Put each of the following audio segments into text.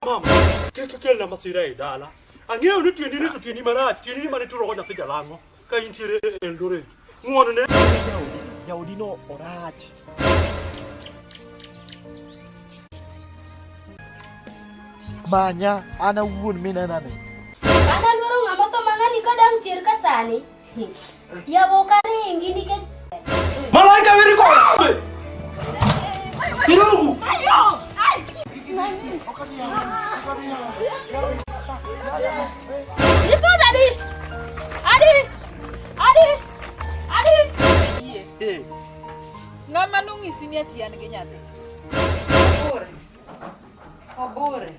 Mama, kik ikelna masira e dala. Ang'eyo ni tiendi ni to tiendi marach, tiendi ni mane ituro go nyathi jalang'o ka intiere e Eldoret. Ng'uon ne. Jaodi no orach. Manya an awuon minena ni. An aluoro ng'ama tho ma ng'ani ka dang' chier ka sani. Yawo ok aringi nikech Malaika wiri koda. Kirugu. Nipoda adi! Adi! Adi! Adi! Yie. Eh, Ng'ama nong'isi ni ati an gi nyathi? Obure. Obure.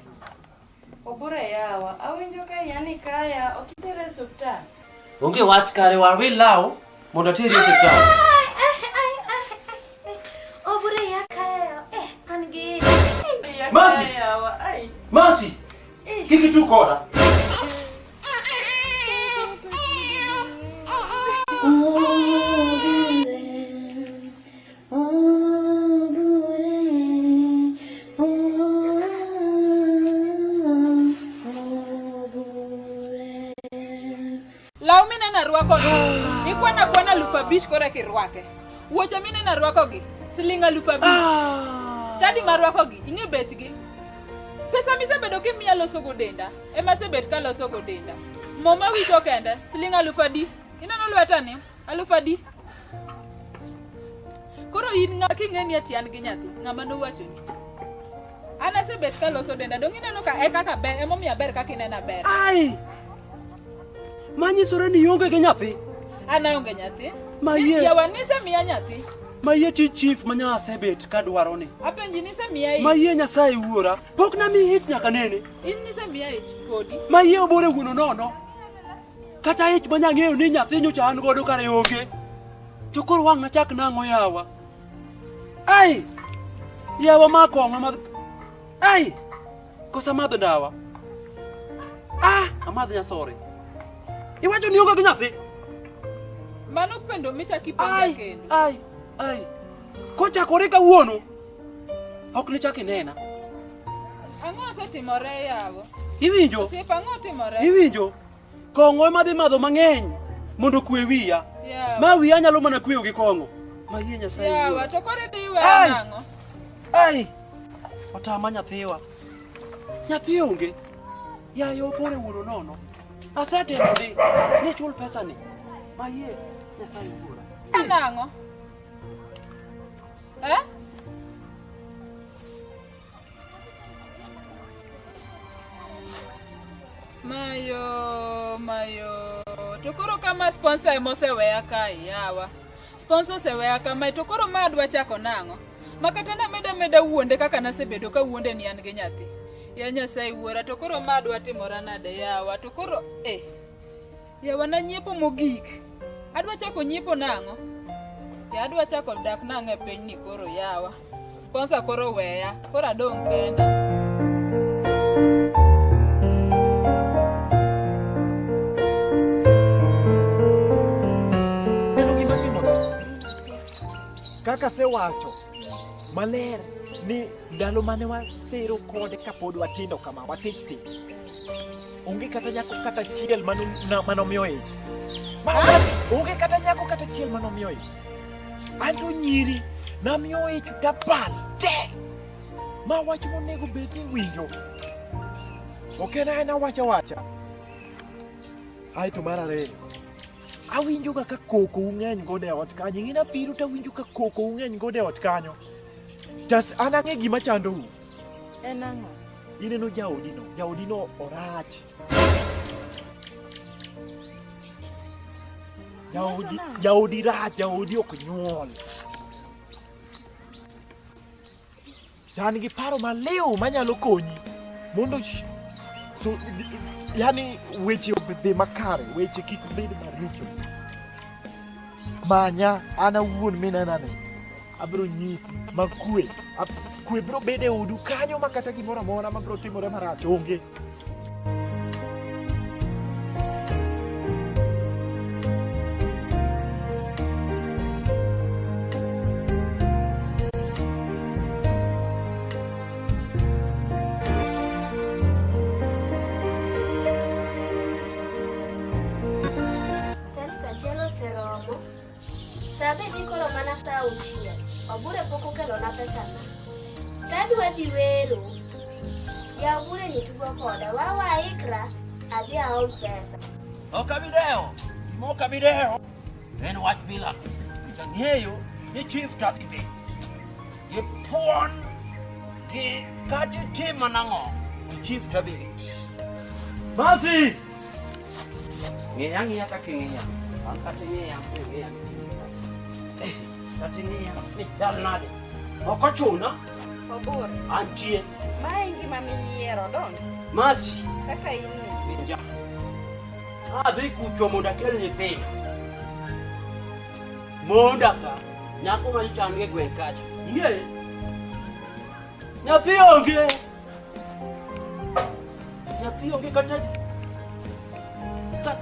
Obure yawa. Awinjo ka iya ni kaya, ok itere e osiptal. Onge wach kare wawil law mondo ateri e osiptal. Obure ya kayo. Eh, an gi. Iya Mercy! kaya yawa. Ai. Mercy! Kik itug koda. Law mineno arwakono, ikwana kwana 5,000 koro eka irwake. Wuoche mineno arwakogi, siling 5,000. Stadi marwakogi, ing'e bechgi. Pesa misebedo kimiya losogo denda, ema asebet kalosogo denda. Mo mawicho kende, siling aluf adi? Ineno lwetani? Aluf adi? Koro in ng'a king'e ni ati an gi nyathi, ng'ama nowachoni? An asebet kaloso denda, dong' ineno ka e kaka ber, emomiyo aber kaka ineno aber. Ai! Manyisore ni ionge gi nyathi. An aonge nyathi. Ma yie. Yawa nisemiya nyathi. Ma yie tij chief ma nyasebet kadwaro ni. Apenji nisemiya ich. Ma yie Nyasaye wuora. Pok namiyi ich nyaka nene. In nisemiya ich podi. Ma yie obore wuono nono. Kata ich ma nyang'eyo ni nyathi nyocha an godo kare onge. To koro wang' nachak nang'o yawa. Ai! Yawa ma kong'o ma... Ai! Koso amadho ndawa? Ah! Amadh nyasore. Iwacho ni ionge gi nyathi? Mano pendo michak ipenja Ai! kendo. Ai! Ai! Kochakore kawuono, ok nichak inena. Ang'o osetimore yawa? Iwinjo? Osiep ang'o otimore? Iwinjo? Kong'o ema dhi madho mang'eny mondo okwe wiya. Yawa. Ma wiya nyalo mana kweyo gi kong'o. Ma yie Nyasaye. Yawa, wuora. to koro idhi weya Ai! nang'o? Ai! Otama nyathiwa. Nyathi onge. Yaye opore wuoro nono. Asetemo di ni chul pesa ni. Ma yie Nyasaye wuora. Nang'o? Eh? Mayo, mayo. To koro kama sponsor ema oseweya kae yawa. Sponsor oseweya kamae to koro ma adwa chako nang'o? Ma kata nameda meda wuonde kaka nasebedo ka wuonde ni an gi nyathi. Ya Nyasaye wuora to koro ma adwa timora nade yawa to koro eh. Yawa nanyiepo mogik. Adwa chako nyiepo nang'o? Ya adwa chako dak nang'o e pinyni koro yawa. Sponsor koro weya, koro adong' kenda. Neno gima timore. Kaka asewacho maler ni ndalo mane wasero kode kapod watindo kama watich tich. Onge kata nyako kata achiel manomiyo ich. Onge kata nyako kata achiel manomiyo ich. Anto nyiri namiyo ich dabal te. Ma wach monego bed ni winjo. Ok en aena wacha wacha. Aeto mar ariyo, awinjo ga ka koko ung'eny godo e ot kanyo. Ing'e nabiro to awinjo ka koko ung'eny godo e ot kanyo. Tas an ang'e gima chandou. En ang'o? Ineno jaodino, jaodino orach. Jaodi, jaodi rach, jaodi ok nyuol. To an gi paro maliw manyalo konyi mondo so, yani weche odhi makare, weche kik bed maricho. Manya an awuon minenani, abiro nyisi ma kwe, kwe biro bedo e odu kanyo ma kata gimoro amora mabiro timore marach onge. Obure pok okelona pesana. To adwa dhi wero. Ya Obure ni tugo koda. Wawa ikra, adhi aol pesa. Ok abi dewo. Gima ok abi dewo en wach bila. Nikech ang'eyo ni chief to adhi bedo. Gi thuon gi kata itim mana ang'o, to chief to adhi bedo. Masi! Ng'iya ang'iya kaka ing'iya. An kata ing'iya, ing'iya. Kata ing'iya ni chal nade. Ok ochuna. Obure. Antie. Mae ngima miyiero donge? Masi. Kaka in ni. Winja. Adhi kucho mondo akel nyithindo. Monda ka. Nyako ma nyocha an go e gweng' kacha. Ing'eye? Nyathi onge. Nyathi onge kata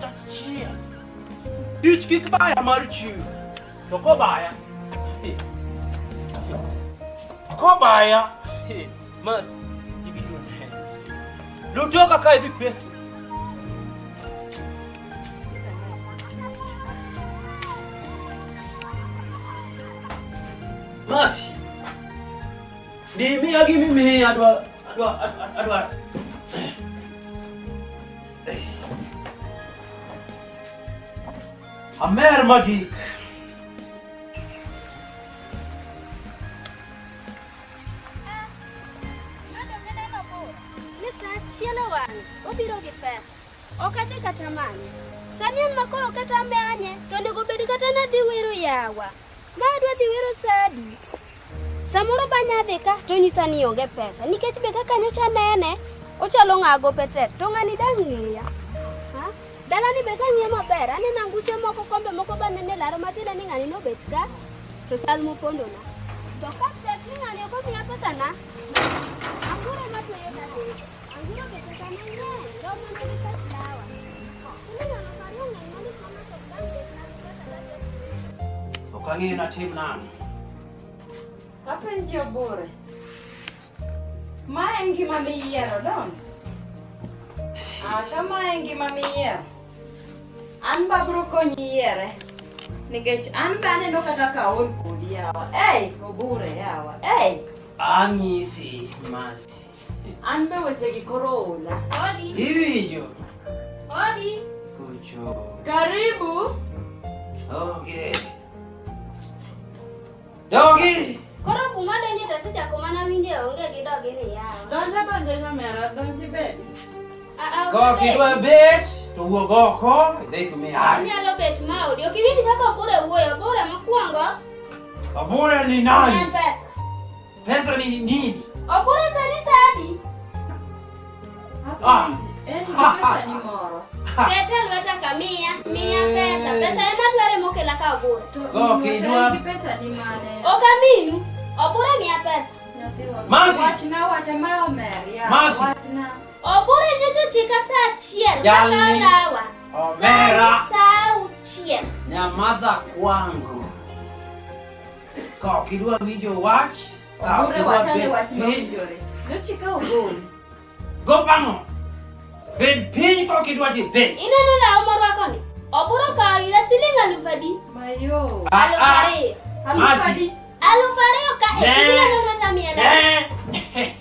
achiel. Tich kik baya mar chiwo. To kobaya. Kobaya. Mas ibiro neno. Lutoka ka idhi petho. Masi. Di miya gima imiya adwa. Amer magik. Ni sa achiel e wang'e, obiro gi pesa. Ok adhi kata manye. Sani en makoro kata manye, to onego bed kata nadhi wero yawa. Ma adwa dhi wero sa adi? Samoro banya adhi ka to onyisa ni onge pesa. Nikech be kaka nyocha anene, ochalo ng'a gope tek. To ng'ani dang' ng'eya. Ha? Dalani be kang'iye maber, aneno anguche moko, kombe moko be aneno e laro matiende ni ng'ani nobet ka, to chal mopondona. To ka tek ni ng'ani ok omiya pesana, anguro ema tweyo tadhigo. Anguro be pesa mang'eny, rom mana gi pes dawa. Siling aluf ariyo ng'eny malich ma ng'ato ok dang' betna gi pesa kachiel. Ok ang'eyo natim nang'o. Apenji Obure. Ma e ngima miyiero donge? Ah, ka ma e ngima miyiero. An be abiro konyi yiere. Nikech an be aneno kaka kaol kodi yawa. Ei, Obure yawa. Ei. Anyisi Masi. An be wechegi koro ola. Odi. Iwinjo? Odi. Kucho. Karibu. Onge. Dogi! Koro kuma donje to asechako mana winje onge gi dogi ni yawa. Donj adonja nyamera, donj ibed. Ah, ah, Ka ok idwa bet, to wuog oko, idhi kuma iaye. Inyalo bet ma odi. Ok iwinj kaka Obure wuoyo. Obure mokwongo Obure ni en nani? pesa. Pesa ni nini? Obure sani sa adi? Ah. En gi pesa ni moro. Kete lweta ka miya, miya pesa. Pesa ema dware mokela ka Obure. To Go, kidwa. en gi pesa ni mane? Ok aminu. Obure miya pesa. Nyathiwa. Masi. Wachna wacha ma omer ya. Masi. Wachna. Obure nyocha ochika sa achiel. Jalni. Kaka olawa. Omera. Sa auchiel. Nyamaza kwangu. Ka ok idwa winjo wach, ka ok Obure idwa wachane bet wach ma piny, owinjore. Nyochika ogol. go pang'o? Bed piny ka ok idwa tidhi. Ineno law morwakoni? Obure okawo ira siling aluf adi? Mayo. Ah, Aluf ah. ariyo. Aluf Masi. adi? Aluf ariyo ka e Ne. ineno lweta miya law. Ne.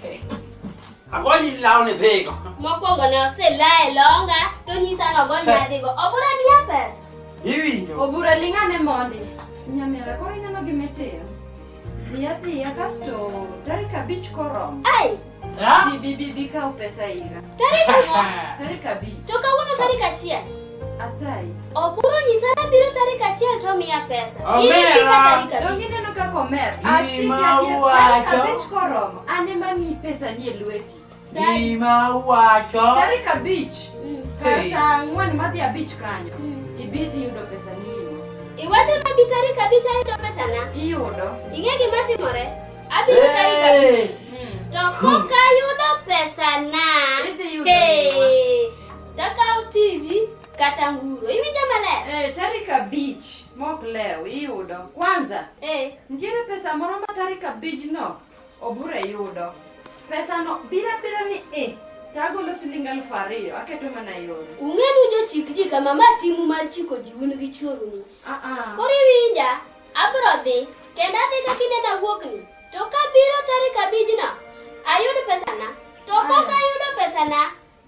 Agonyi lawni dhigo. Mokwongo ne oselaye longa to nyisa ni ogonya adhigo. Obure miya pesa. Iwinjo? Obure ling'ane mondi. Nyamera koro ineno gima itimo. Dhiya dhiya kasto tarik abich koromo. Ai, Ha? Ti bi bi bi kaw pesa ira. tarik ang'o? Tarik abich. To kawuono tarik achiel. Asayi. Oburo nyisa ni abiro tarik achiel to miya pesa. Omera. In ichika tarik Donge abich. ineno kaka omer? Gima Achiki adier tarik uwacho. abich koromo. An ema miyi pesa ni e lweti. Sai. Gima uwacho. Tarik abich. Kar Hey. saa ang'wen madhi abich kanyo. Ibi dhi yudo pesa ni. Iwacho ni abi tarik abich ayudo pesana. Iyudo. Ing'e gima timore? Abiro tarik abich. Hey. To kok ayudo pesana, Idhi yudo hey, takawo TV kata nguro. Iwinjo maler? Eh, tarik abich mok lew iyudo. Kwanza, Eh, nitiere pesa moro ma tarik abijno Obure yudo. Pesano biro abira ni e to agolo siling 2000 aketo mana yore. Ung'e ni jochik ji kama ma timu mar chiko ji un gi chuoru ni. Ah ah. Koro iwinja, abro dhi. Kendo adhi kaka ineno awuokni. To kabiro tarik abijno, ayud pesana. To kok ayudo pesana,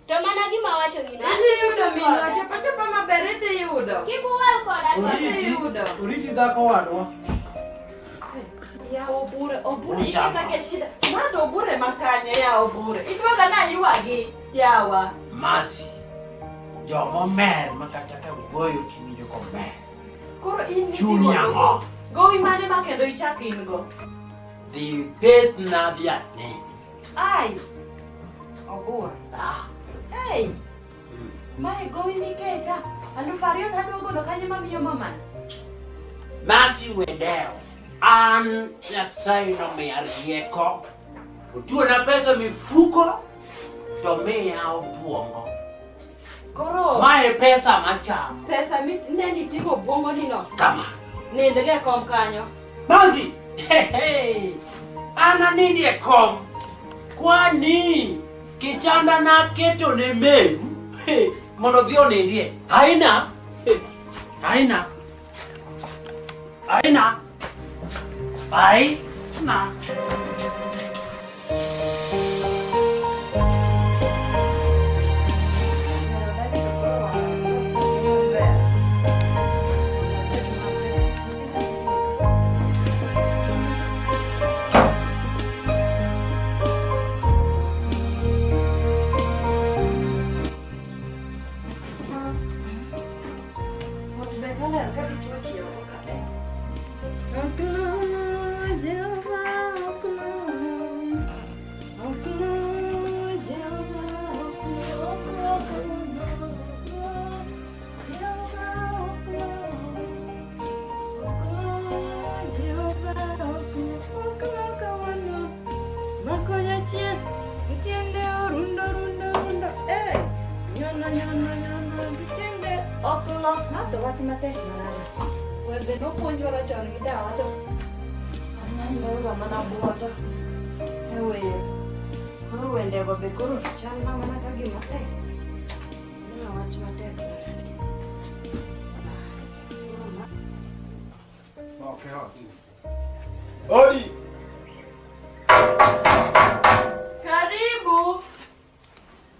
to mana gima awacho gino. Idhi yudo minwa, chop achopa maber idhi yudo. Kik uwal koda. Idhi yudo. Oriti dhako wadwa. Ya obure, obure Uchama. iketa ke shida. Ma to obure makanye ya obure. Itwaga na ywagi yawa. Masi. Jomomer ma kata ka wuoyo tiwinjo komer. Koro in Chuny niting'o ang'o? Gowi mane ma kendo ichak in go? Dhi pethna dhiang'ni. Ai. Obure. Ah. Hey. Mae gowi miketa. 2000 tadwa golo kanye mamiyo mamani. Masi wedewo. An Nyasaye nomiya rieko. Otuona pesa mifuko to miya obuongo. Koro Mae pesa machamo. pesa ne niting'o obwongo ni no. Kama. Nindgi e kom kanyo. Masi! Hey, hey. An anindi e kom. Kwani kitanda naketo ne meru hey, mondo odhi onindie. Aina. Hey, aina. Aina. Aina. Wende nopuonjwa ga chon gi dawa to anyalo mana buoto e wer. Koro wendego be koro chalna mana ka gima ma wach matek manade. Bas, koro ma Okay, Odi. Karibu.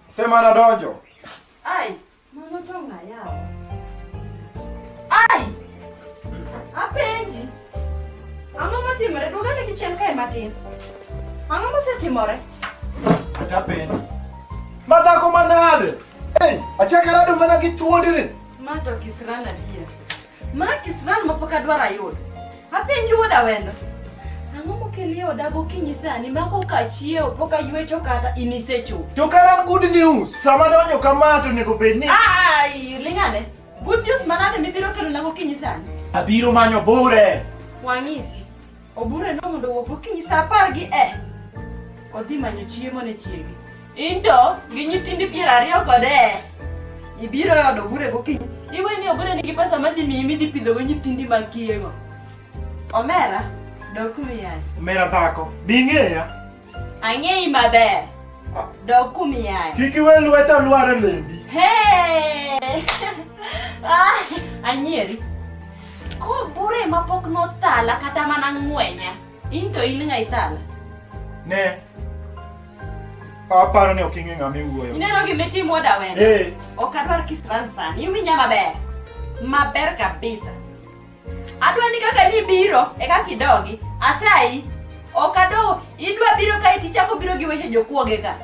Sema na donjo. Ai, mano to ng'a yawa? Ai! Apenji. Ang'o motimore? Duoga ni gichien kae matin. Ang'o mosetimore? Acha penji. Ma dhako manade? Hey, achaka rado mana gi thuondi ni. Ma to kisran adier. Ma kisran ma pok adwar ayud. Apenji wuod awendo. Ang'o mokeli e oda gokinyi sani ma koka achiewo pok aywecho kata in isechopo? To kara an good news. Sama donjo kama to onego bed ni Ai, ling'ane. Good news manade mibiro kelona gokinyi sani? abiro manyo bure. Wang'isi. Obure no mondo owuok gokinyi sa apar gi e. Odhi manyo chiemo ne chiege. In to gi nyithindi 20 kod e. Ibiro e od Obure gokinyi. Iwe ni Obure nigi pesa madhi miyi midhi pidhogo nyithindi makiego. Omera, dog kumiaye. Omera dhako, bing'eya. Ang'eyi maber. Dog kumiaye. Kik iwe lweta lwar e lembi. Hey! Ah, anyieri. Kobure ma pok nothala kata mana ng'wenya. In to in ng'a ithala? Ne. Aparo ni ok ing'e ng'ama iwuoyo. Ineno gima itimo wuod awendo? Eh. Ok adwar kisran sani. Iwinja maber. Maber kabisa. Adwa ni kaka nibiro e kaka idogi. Asayi. Ok adwa idwa biro kae tichako biro gi weche jokuoge ka.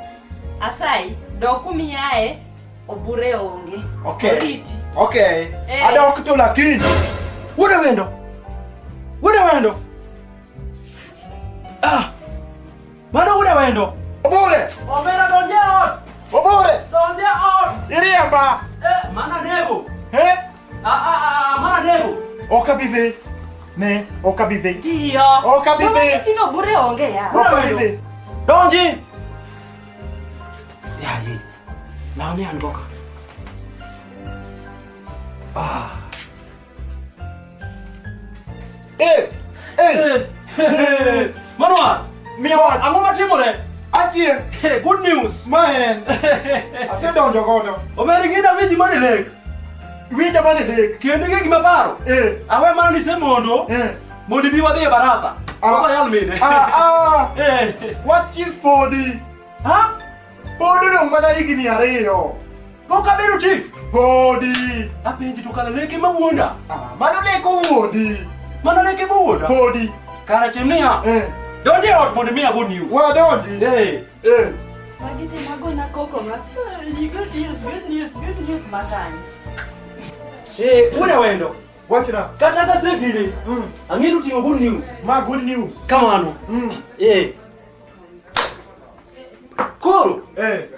Asayi, dog kumiaye, Obure onge. Okay. Oriti. Okay. Eh. Adok to lakini. Wuod awendo. Wuod awendo. Ah! Mano wuod awendo. Obure. Omera donje ot. Obure. Donje ot. Iriemba. Eh, mana nego. Eh? Ah ah ah, mana nego. Ok abi dhi. Ne, ok abi dhi. Tiyo. Ok abi dhi. Joma ni Obure onge ya. Ok abi dhi. Donji. Yaye. Lawni an go ka. Ah. Eh. Eh. Eh. Mano Miya wach. Ang'o matimore? Atie. Hey, good news. Ma en. Asedonjo godo. Omera ing'e winji mane lek. Winja mane lek. Kendo ing'e gima paro. Eh. Awe mana ni semondo. Eh. Mondo ibi wadhi e barasa. Ah. Ok ayal mine. Ah, ah. Eh. Wach chief podi. Ha? Pod odong' mana higni ariyo. Pok abedo chief. Podi. Apenji to kara leke mawuonda. Ah, mano leko wuondi. Mano leke mawuonda. Podi. Kara tim niya. Eh. Donj e ot mondo imiya good news. Wadonji. Eh. Eh. Magi dhi magona koko ma good news, good news, good news makanye. Eh, wuoda wendo. Wachna. Kata kasebire. Mm. Ang'e ni oting'o good news. Ma good news. Kamano. Mm. Eh. Koro, Eh.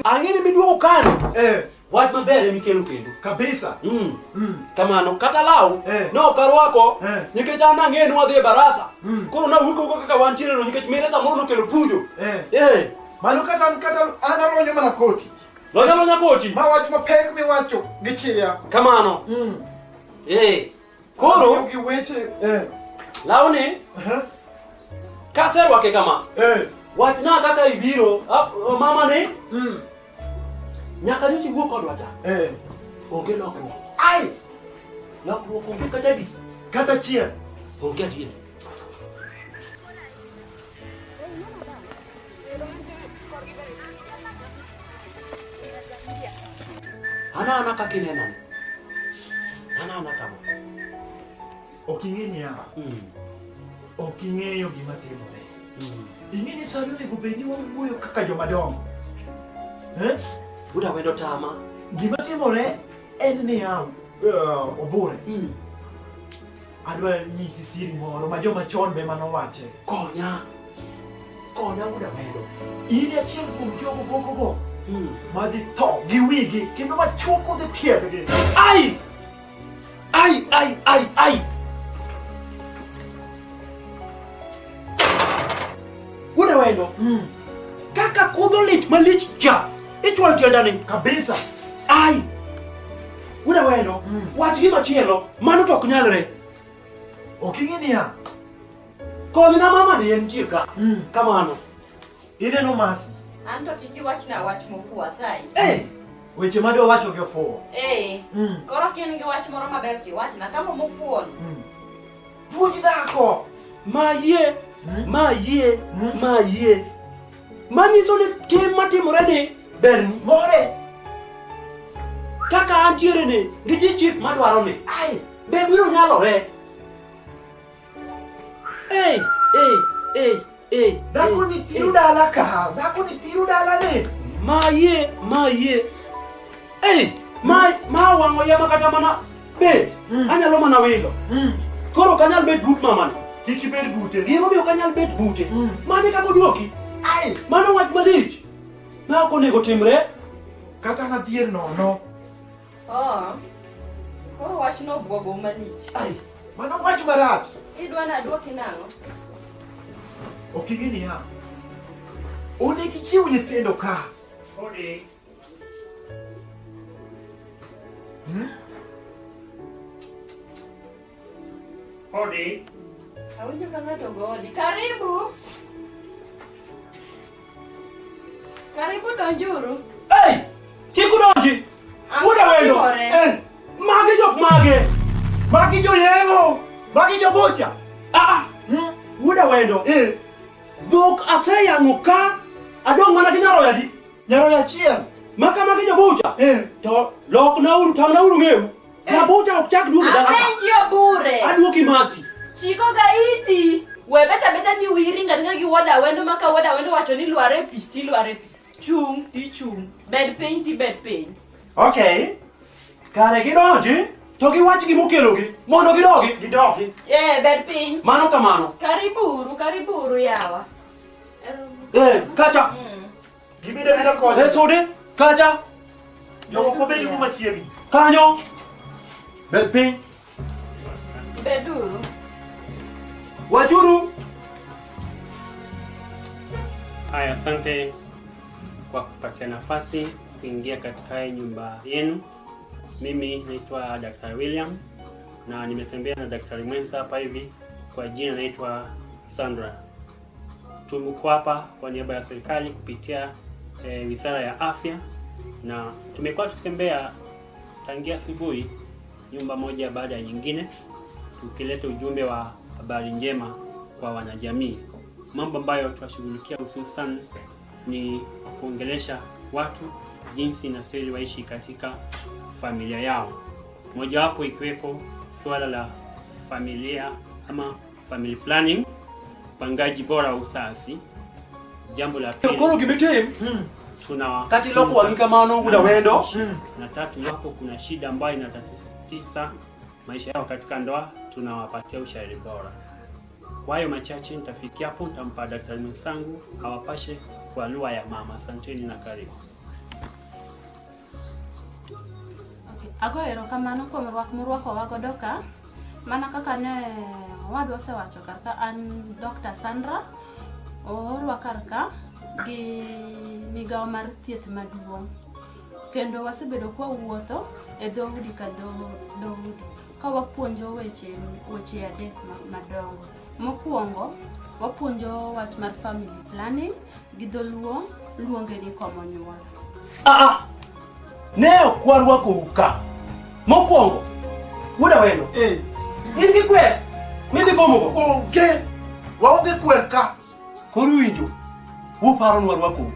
ang'e ni miduogo kano. Eh. Wach maber emikelo kendo. Kabisa. Mm. Mm. Kamano, kata law, Eh. ne ok arwako, Eh. nikech an ang'e ni wadhi e barasa. Mm. Koro nawuok oko kaka wantiere no nikech mine samoro nokelo pujo. Eh. Eh. Mano kata kata an alonyo mana koti. Lonya lonya koti. Ma wach mapek miwacho gi chia. Kamano. Mm. Eh. Koro, gi weche. Eh. lawni, Uh-huh. kaserwake kama, Eh. wachna kaka ibiro, ah, mama ni, Mm. nyaka nyocha iwuo kodwa cha. Eh. Onge lokruok. Ai. Lokruok onge kata adi. Kata chiel. Onge adier. Ana ana kaka inenoni. Ana ana kama. Ok ing'e niya. Mm. Ok ing'eyo gima timore. Mm. Ing'e ni sani onego bed ni wawuoyo kaka joma dongo. Eh? Buda wendo tama. Gima timore en niya, Obure. Mm. Adwa nyisi siri moro ma joma chon be manowache. Konya. Konya buda wendo. In e achiel kuom jogo gogogo Mm. madhi tho gi wigi kendo machuoko dhi tiendgi. Ai! Ai, ai, ai, ai! Wuoda wendo. Mm. Kaka kudho lit malich cha. Ichwal tienda ni. Kabisa. Ai! Wuoda wendo. Mm. Wach gimachielo. Mano to ok nyalre. Ok ing'e niya. Konyna mama ni entie ka. Mm. Kamano. Ineno Masi. An to kik iwachna wach mofuwo asayi. Eh! Weche madwa wacho gi ofuwo. Eh. Mm. Koro ka in gi wach moro maber to iwachna kama mofuwo no. Mm. Puonj dhako. Ma yie. Mm. Ma yie. Mm. Ma yie. Manyiso ni tim matimore ni berni. More. Kaka antiere ni, gi tich chief madwaro ni. Ai. Be biro nyalore? Ei, ei, ei, ei. Dhako ni tiro dala ka. Dhako ni tiro dala ni. Ma yie, ma yie. Ei, ma wang'o yama kata mana bet. Mm. Anyalo mana wilo. Mm. Koro ok anyal bet but mamani. Kik ibed bute. Gimomiyo ok anyal bet bute. Mm. Mane kaka oduoki. Ai. Mano wach malich. Ma ok onego timre. Kata nadhier nono. Oh. Koro wachno obwogou malich. Ai, Mano wach marach. Idwa naduoki nang'o? Ok ing'e niya. Onego ichiw nyithindo ka. Odi. Hmm? Odi. Awinjo ka ng'ato go odi. Karibu. Karibu donjuru. Ei! Kik udonji! Ang'o Wuoda wendo! matimore? Eh, Magi jok mage! magi joyeng'o. Magi jobucha. Ah, ah! Hmm? Wuoda wendo! Eh, Dhok aseyang'o ka adong' mana gi nyaroya adi? nyaroya achiel. Maka magi jobucha. Eh, To loknauru, tang'nauru ng'eu. Jabucha ok chak duogo dala ka. Apenji obure. Aduoki masi. Chiko ga iti. We bet abeta ni wiyi ringo aringa gi wuod awendo ma ka wuod awendo wacho ni lwar e pi tilwar e pi. Chung' tichung'. Bed piny tibed piny. Okay. Kare gidonji to giwach gimokelogi mondo gidogi. gidogi. Eh, bed piny. Mano kamano. Kariburu, kariburu yawa. Eh, kacha. Mm. Gibedo abeda kode. Eh, sude. Kacha. Jogo ok obed go machiegni. Kanyo. Bed piny. Beduru. Wachuru. Haya, asante kwa kupatia nafasi kuingia katika hii nyumba yenu. Mimi naitwa Daktari William na nimetembea na daktari mwenza hapa hivi, kwa jina naitwa Sandra. Tumekuwa hapa kwa niaba ya serikali kupitia Wizara ya Afya, na tumekuwa tukitembea tangia asubuhi nyumba moja baada ya nyingine, tukileta ujumbe wa habari njema kwa wanajamii. Mambo ambayo tunashughulikia hususan ni kuongelesha watu jinsi inastahili waishi katika familia yao, mojawapo ikiwepo suala la familia ama family planning, upangaji bora wa uzazi. Jambo la To pili koro gimitim tuna kata iloko wang'i kamano wuod Awendo na tatu, iwapo kuna shida ambayo inatatiza maisha yao katika ndoa, tunawapatia ushauri bora. Kwa hayo machache nitafikia hapo, nitampa daktari mwenzangu awapashe kwa lugha ya mama. Asanteni na karibu. Okay. Ago erokamano kuom rwak murwakowa godo ka. Mana kaka ne owadwa osewacho kar ka, an Dr. Sandra, oorwa kar ka gi migawo mar thieth maduong'. Kendo wasebedo kwawuotho e dhoudi ka dhoudi ka wapuonjo weche weche adek madongo. Mokwongo, wapuonjo wach mar family planning gi dholuo luonge ni komo nyuol. Aa, ne ok warwakou ka. Mokwongo, wuod Awendo, Eh, in gi kwer midhi komogo. onge. Waonge kwer ka. Koro winjo, uparo ni warwakou.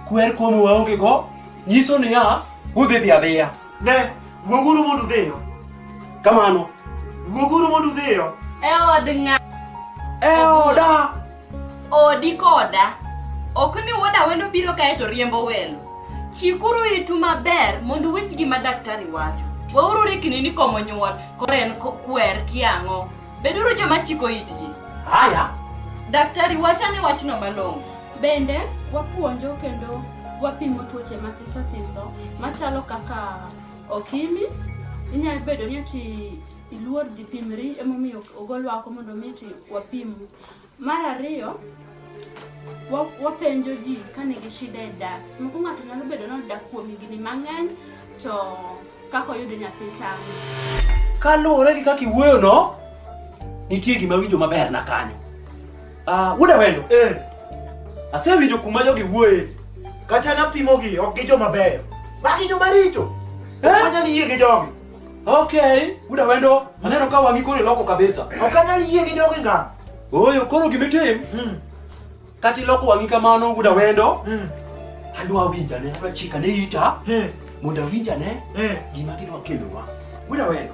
Kwer komo waonge go, nyiso niya, udhi dhi adhiya. Ne, wuoguru mondo udhiyo. Kamano. Wuoguru mondo udhiyo. E od ng'a? E oda. Odi koda. Ok ni wuod Awendo biro kae to riembo welo. Chikuru itu maber mondo uwinj gima daktari wacho. Weuru rikni ni komo nyuol, koro en kwer kiang'o. Beduru joma chiko itgi. Haya. Daktari wachane wachno malong'o. Bende wapuonjo kendo wapimo tuoche mathiso thiso machalo kaka okimi. Inyalo bedo ni ati iluor dhi pimri emomiyo ogolwa oko mondo mi ati wapimu. Mar ariyo, wapenjo ji ka nigi shida e dak. Moko ng'ato nyalo bedo ni odak kuom higni mang'eny to kaka oyudo nyathi tame. Kaluwore gi kaka iwuoyo no, nitie gima winjo maber na kanyo. Ah, wuod Awendo. Eh, Asewinjo kuma jogi wuoye. kata napimogi ok gi joma beyo. Magi joma richo. Ok anyal yie gi jogi. Okay, wuod Awendo, aneno ka wang'i koro iloko kabisa. Ok anyal yie gi jogi ngang'. Ooyo, koro gimitim, kata iloko wang'i kamano wuod Awendo, adwa winjane, adwa chikane ita, mondo awinjane gima gidwa kelonwa. Wuod Awendo,